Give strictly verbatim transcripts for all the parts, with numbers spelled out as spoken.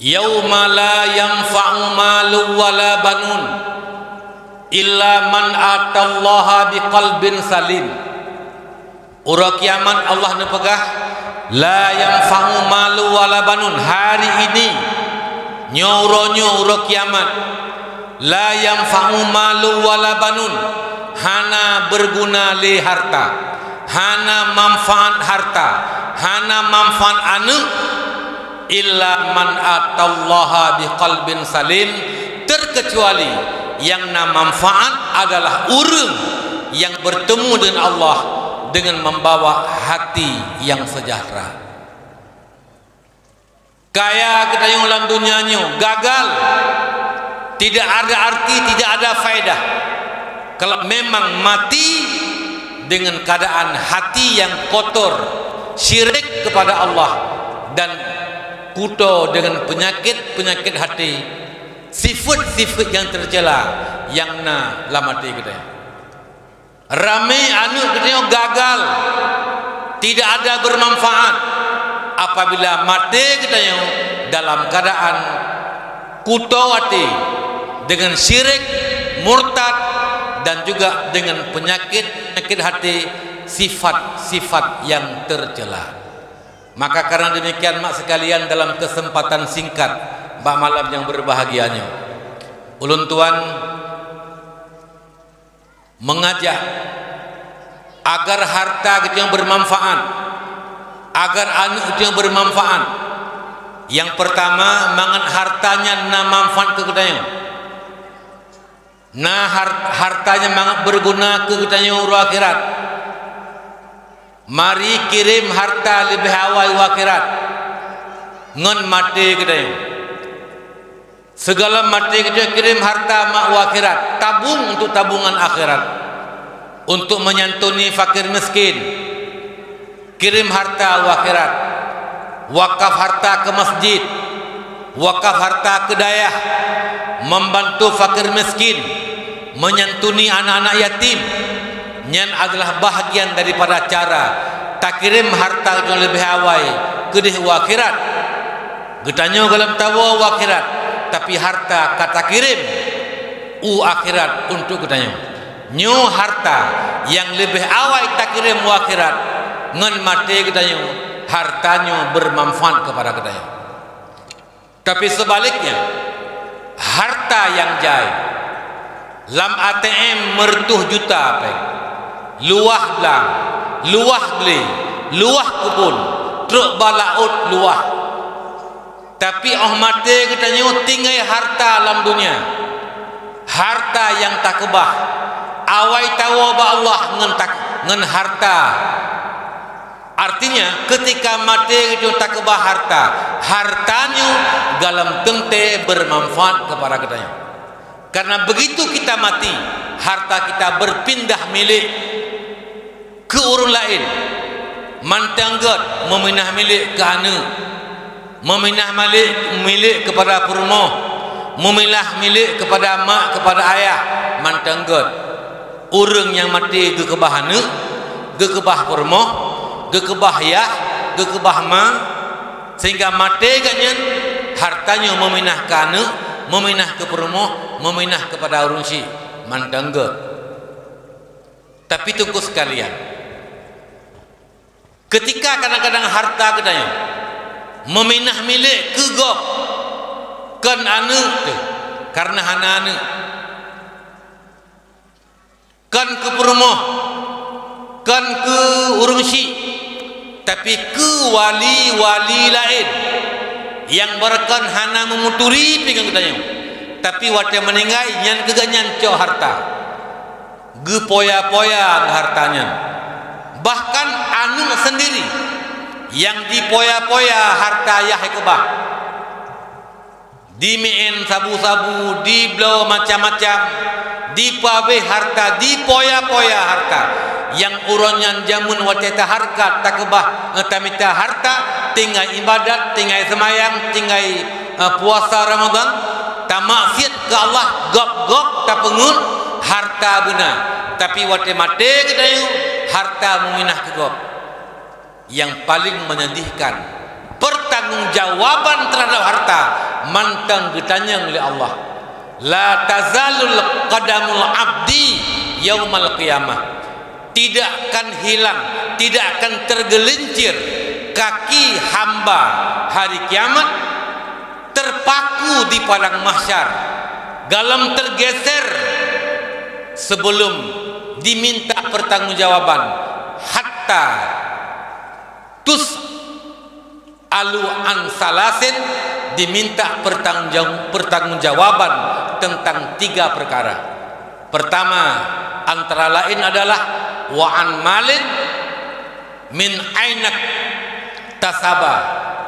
Yauma la yanfa'u malun wala banun illa man atallaha biqalbin salim. Uroe kiamat Allah neupeugah, "La yanfa'u malun wala banun." Hari ini, nyoe uroe nyoe uroe kiamat, "La yanfa'u malun wala banun." Hana beuguna lé harta, hana manfaat harta, hana manfaat aneuëk, "illa man atallaha biqalbin salim," terkecuali nyang na manfaat adalah ureuëng nyang bertemu dengan Allah dengan membawa hati yang sejahtera. Kaya geutanyoe lam dunia nyoe gagal, tidak ada arti, tidak ada faedah kalau memang mati dengan keadaan hati yang kotor, syirik kepada Allah, dan kuto dengan penyakit-penyakit hati, sifat-sifat yang tercela yang na lam hati kita. Ramé aneuëk geutanyoe gagal, tidak ada bermanfaat apabila maté geutanyoe dalam keadaan kuto até dengan syirik, murtad, dan juga dengan penyakit-penyakit hati, sifat-sifat yang tercela. Maka karena demikian, mak sekalian, dalam kesempatan singkat bak malam yang berbahagia nyoe, ulôn tuan mengajak agar harta geutanyoe bermanfaat, agar aneuëk geutanyoe bermanfaat. Yang pertama, mangat harta nyan na manfaat keu geutanyoe. Na har-, harta nyan mangat beuguna keu geutanyoe uroe akhirat. Mari kirém harta leubeh awai u akhirat ngon maté geutanyoe. Sigohlom maté geutanyoe kirém harta mak u akhirat, tabong untuk tabungan akhirat, untuk menyantuni fakir miskin. Kirém harta u akhirat, wakaf harta keu masjid, wakaf harta keu dayah, membantu fakir miskin, menyantuni anak-anak yatim. Nyan adalah bahagian daripada cara takirém harta nyang leubeh awai keudeh u akhirat. Geutanyoe gohlom tawoe u akhirat, tapi harta ka takirém u akhirat untuk geutanyoe. Nyoe harta nyang leubeh awai takirém u akhirat ngon maté geutanyoe, harta nyoe bermanfaat kepada geutanyoe. Tapi sebaliknya, harta nyang jai lam A T M meureutoh juta péng, luwah blang, luwah glé, luwah keubon, trok bak laôt luwah. Tapi óh maté geutanyoe tinggai harta lam dunia, harta nyang takeubah, awai tawoe bak Allah ngon tak-, ngon harta. Artinya, ketika maté geutanyoe takeubah harta, harta nyoe gohlom teuntée bermanfaat kepada geutanyoe. Karena begitu kita mati, harta kita berpindah milik keu ureuëng laén. Mantong gét meuminah milék keu aneuëk, meuminah milék, milék keupada peurumoh, meuminah milék keupada mak, keupada ayah, mantong gét. Ureuëng nyang maté geukeubah aneuëk, geukeubah peurumoh, geukeubah yah, geukeubah ma, sehingga maté gobnyan, harta nyoe meuminah keu aneuëk, meuminah keu peurumoh, meuminah keupada ureuëng syik, mantong gét. Tapi teungku sekalian, ketika kadang-kadang harta geutanyoe meuminah milék keu gob, kon aneuëk teuh, karena hana aneuëk, kon keu peurumoh, kon keu ureuëng syik, tapi keu wali-wali laén nyang barokon hana meumuturi pih ngon geutanyoe, tapi watée meuninggai nyan keu gobnyan cok harta. Geupoya-poya harta nyan. Bahkan aneuëk sendiri nyang dipoya-poya harta yah keubah. Dimién sabu-sabu, dibloe macam-macam, dipeuabéh harta, dipoya-poya harta. Nyang uroe nyan jameun watée tahareukat, takeubah, eh, tamita harta, tinggai ibadat, tinggai seumayang, tinggai eh, puasa Ramadan, tamaksiat keu Allah, gob-gob tapeungeut, harta beuna. Tapi watée maté geutanyoe, harta meuminah keu gob. Nyang paléng menyedihkan, pertanggungjawaban terhadap harta Mantong geutanyong lé Allah, "La tazalul qadamul abdi yaumal qiyamah." Tidak akan hilang, tidak akan tergelincir kaki hamba hari kiamat, terpaku di padang mahsyar, gohlom tergeser sebelum diminta pertanggungjawaban, hatta tus alu an salasin, diminta pertanggung-, pertanggungjawaban tentang tiga perkara. Pertama, antara lain adalah wa an malin min ainak tasaba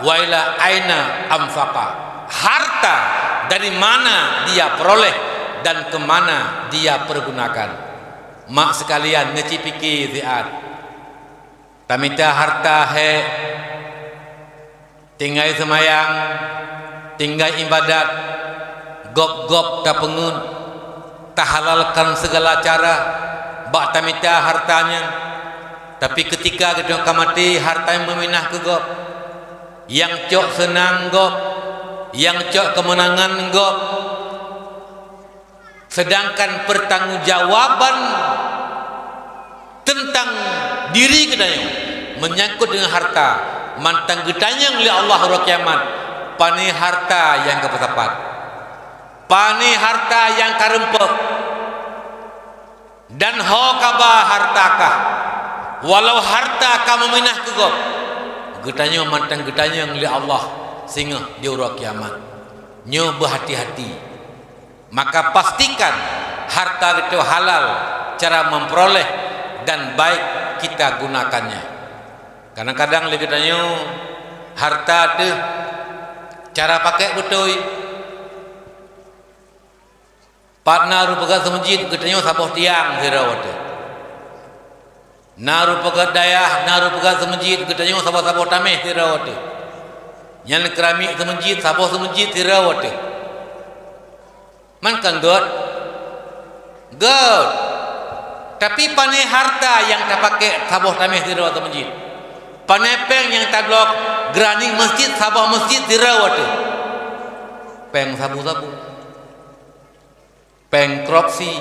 wa ila aina anfaqa. Harta dari mana dia peroleh dan ke mana dia pergunakan. Mak sekalian, neuci pike siat. Tamita harta hék, tinggai seumayang, tinggai ibadat, gob-gob tapeungeut, tahalalkan segala cara bak tamita harta nyan. Tapi keutika geutanyoe ka maté, harta nyan meuminah keu gob. Nyang cok seunang gob, nyang cok keumeunangan gob. Sedangkan pertanggungjawaban teuntang diri geutanyoe meunyangkot deungon harta, mantong geutanyong lé Allah uroe kiamat, "Pane harta nyang ka peusapat? Pane harta nyang ka reumpok? Dan ho kaba harta kah? Walau harta ka meuminah keu gob, geutanyoe mantong geutanyong lé Allah singoh di uroe kiamat." Nyoe beuhati-hati. Maka pastikan harta itu halal cara memperoleh dan baik kita gunakannya. Kadang-kadang lé geutanyoe harta teuh cara pakai beutôi. Pat na rupeugah seumeujid geutanyoe saboh tiang sidroe teuh. Na rupeugah dayah, na rupeugah seumeujid geutanyoe saboh-saboh tameh sidroe teuh. Nyan keramik seumeujid, saboh seumeujid sidroe teuh. Man kan göt? Göt. Tapi pane harta nyang tapakék saboh tameh sidroe teuh meujid? Pane péng nyang tabloe geuranik meuseujid saboh meuseujid sidroe teuh? Péng sabu-sabu. Péng korupsi.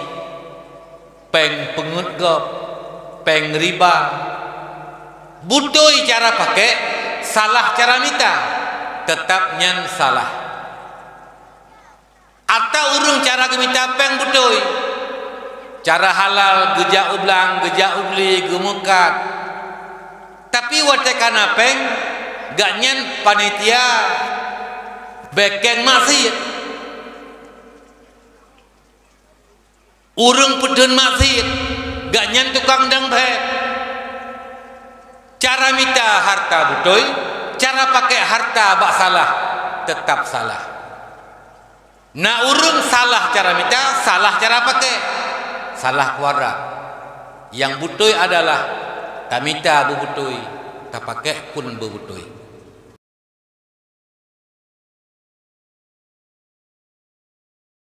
Péng peungeuet gob. Péng riba. Beutôi cara pakék, salah cara mita, teutab nyan salah. Atawa ureuëng cara geumita péng beutôi, cara halal, geujak u blang, geujak u glé, geumeukat. Tapi watée ka na péng, gobnyan panitia békeng maksiet. Ureuëng peutheun maksiet, gobnyan tukang dong bhée. Cara mita harta beutôi, cara pakék harta bak salah, teutab salah. Na ureuëng salah cara mita, salah cara pakék, salah kuadrat. Nyang beutôi adalah tamita beubeutôi, tapakék pun beubeutôi.